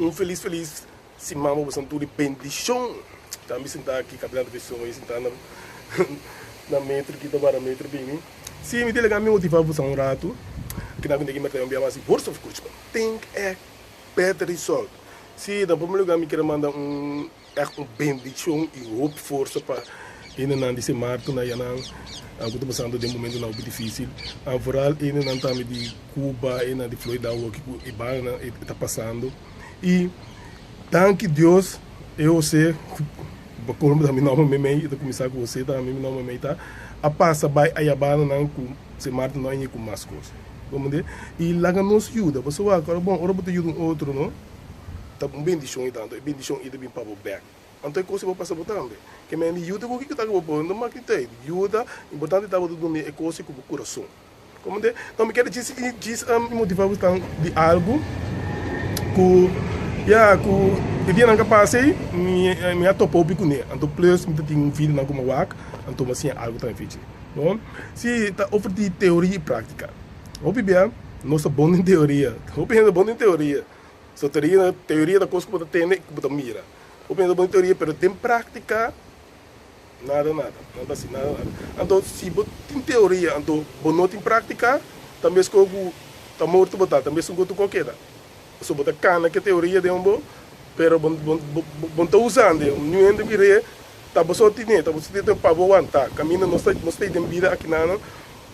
Un felis felis siman pa boso tur di bendishon. Ta mi sintá aki kaminando pa e soño sintá na na metro ki ta bara metro bini. Si mi delegá mi motivá boso un ratu. Kinan ku ndeki merta un bia mas di worst of Kutchman. Think act better result. Si na primer lugar mi kier a manda un Echt un bendicion y hopi forsa pa hendenan di Sint Maarten ayanan cu ta pasando den momentonan hopi dificil. Vooral hendenan tambe di Cuba, hendenan di Florida awo cu e bananan e ta pasando. Y danki Dios e Jose, pa colmo ta mi nomber memey, e ta cuminsa cu Jose tambe mi nomber memey ta, a pasa bay aya bananan cu Sint Maarten no a yega cu mas cos. Comprende? Y laga nos yuda, pasobra wak ora bon ora bo ta yuda un otro no. Ta un bendishon i tantu e bendishon i ta bin pa bo bek. Anto e kos i bo pasa bo tambe. Ke men di yuda ku kiko ta ku bo por no mak di tei. Yuda, importante ta bo ta duna e kos i ku bo kurason. Komende? No mi kere djis djis motiva bo tan di algu ku ya ku e dianan ka pasa ei mi mi a topa hopi kuné. Anto plus mi ta tin un videonan ku mi a wak anto mi a siña algu tambe fichi. No? Si ta over di teoria i praktika. Hopi bia nos ta bon den teoria. Hopi hende ta bon den teoria. So teoria teoria ta kos ku bo ta tende i ku bo ta mira. Hopi hende ta bon den teoria pero den práktika nada nada. Nan ta hasi nada nada. Anto si bo tin teoria anto bo no tin práktika ta meskos ku ta morto bo ta, ta mesun ku tur keda. Pasobra bo ta kana ku e teoria den bo pero bo bo bo no ta usando. Niun hende mir'é ta bo so tine, ta bo so tine pa bo wanta. Kaminda nos ta nos ta den bida akinan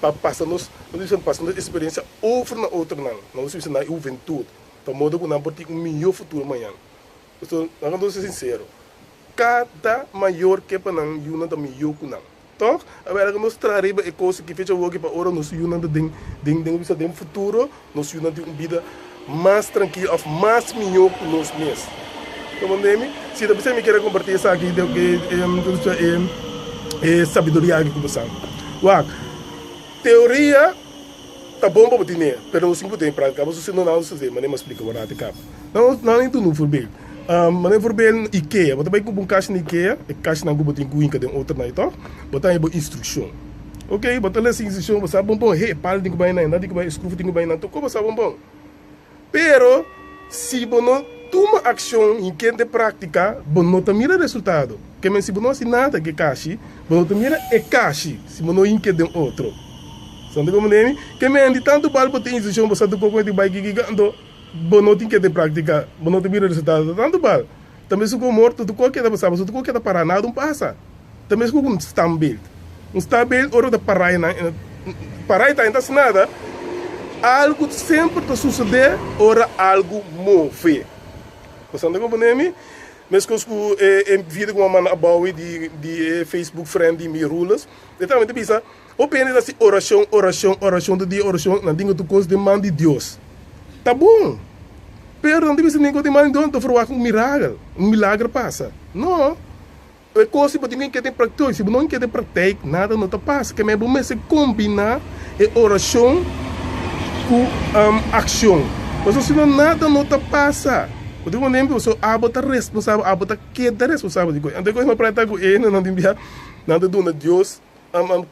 pa pasa nos, nos bisa pasa nos experiencia over na otronan, nos bisa na e huventud, pa modo cu nan por tin un mihor futuro mañan. Pasobra, laga nos ser sincero, cada mayor ke pa nan yunan ta mihor cu nan, toch? Awor laga nos traha riba e cos aki fecha awoki pa ora nos yunan ta den, den, den, bisa den futuro, nos yunan tin un bida mas trankil of mas mihor cu nos mes. Ta comprende mi? Si ta pesey mi kier a comparti esaki de e e sabiduria aki cu bo sa. Wak, teoria ta bon pa bo tine, pero no sin put'e en practica. Pasobra si no nan sucede, manera mi a splica bo rati caba. Nan nan a duna un voorbeeld. Manera un voorbeeld Ikea. Bo ta bay cumpra un cashi na Ikea, e cashinan cu bo tin cu hinca den otronan y toch, bo ta haña bo instruccion. Ok, bo ta lesa instruccion, bo sa bon bon, hey, e palo tin cu bay nan, e nan tin cu bay, e schroef tin cu bay nan, tur cos bo sa bon bon. Pero, si bo no tuma akshon i kende práktika, bo no ta mira resultado. Ke men si bo no hasi nada ku e kashi, bo no ta mira e kashi si bo no hinke den otro. Sa ta komprende mi? Ke men di tantu bal bo tin instrukshon, bo sa tur koko di bai kikiko, anto bo no tin kende práktika, bo no ta mira resultado. Ta tantu bal. Ta mesun ku morto, tur kos keda pasá, pasobra tur kos keda pará, nada un pasa. Ta mesku ku un standbeeld. Un standbeeld ora bo ta pará einan, pará ei ta no ta hasi nada. Algu semper ta susedé ora algu move. Bo sa ta komprendé mi? Meskos ku e video ku mi a manda abou ei di di e Facebook friend di mi Rules, e tambe ta bisa, hopi hende ta hasi orashon, orashon, orashon tur dia orashon, nan tin ku tur kos den man di Dios. Ta bon, pero nan ta bisa den ku den man di Dios nan ta ferwagt un mirakel, un milager pasa. No. E kos si bo tin ku keda den praktijk, si bo no keda den praktijk nada no ta pasa. Keme bo mester kombiná e orashon ku akshon. Pasobra si no nada no ta pasa. Bo tin ku pone pasobra abo ta responsabel, abo ta keda responsabel di kos. Anto e kos preta ku e nan tin bia nan ta duna Dios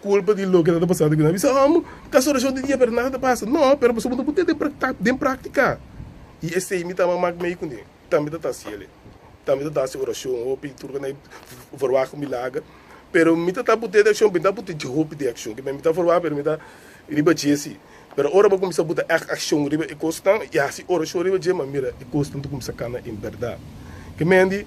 kulpa di loke ta pasando ku nan. Bisa amo ta hasi orashon di dia pero nada ta pasa. No, pero pasobra bo no pone den praktika. I esei mi ta mak mei kuné. Tambe ta ta hasi el. Tambe ta ta hasi orashon hopi, tur kende verwagt un milager. Pero mi ta ta put'é den akshon, mi ta put'é hopi den akshon. Mi ta verwagt pero mi ta riba dje si. Pero ora bo kuminsá buta ègt akshon riba e kosnan i hasi orashon riba dje, ma mira e kosnan ta kuminsá kana en bèrdat. Ke men di,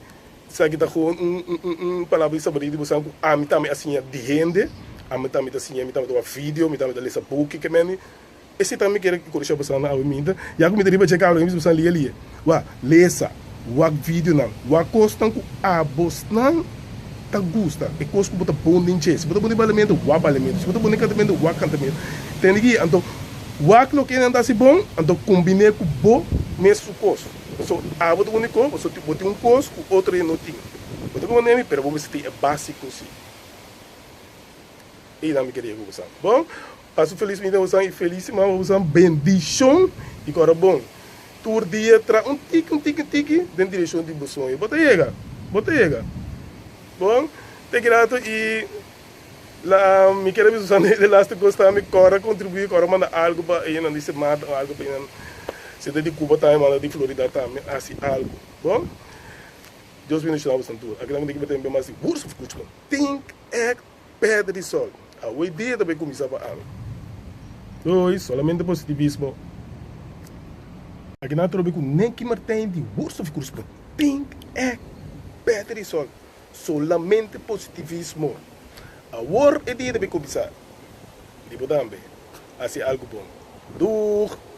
esaki ta gewoon un un un palabra di sabiduria di bo san ku ami tambe a siña di hende, ami tambe ta siña, mi tambe ta wak video, mi tambe ta lesa buki. Ke men di. Esei tambe mi kere enkurashá boso na awe minta, ya ku mi ta riba dje kabra mi bisa boso lia lia. Wak, lesa, wak videonan, wak kosnan ku abosnan ta gusta, e kos ku bo ta bon den dje. Si bo ta bon den baliamentu, wak baliamentu. Si bo ta bon den kantamentu, wak kantamentu. Tende ki? Anto, wak loke nan ta hasi bon, anto kombiné ku bo mes su kos. Pasobra abo ta bon den kos, pasobra bo tin un kos ku otro hende no tin. Bo ta komprendé mi? Pero bo mester tin e básiko si. Einan mi kere yega ku boso. Bon, Pasa un felis vida bosan y felis siman pa bosan bendicion y cora bon tur dia tra un tiki un tiki un tiki den direccion di bo soño bo ta yega bo ta yega bon te grato y la mi kere bisa bosan de laste cos tambe cora contribui cora manda algo pa enan di semana o algo pa enan. Si ta di Cuba tambe manda di Florida tambe hasi algu. Bon? Dios bendiciona boso tur. Aki nan ku ta mas di Wurst of Kuchman. Think, act, better result. Awe dia ta bay cuminsa pa ami. Doei, solamente positivismo. Aki nan trobe ku Nicky Martijn di Wurst of Kuchman. Think, act, better result. Solamente positivismo. Awor e dia ta bay cuminsa. Di bo tambe. Hasi algu bon. Doeg!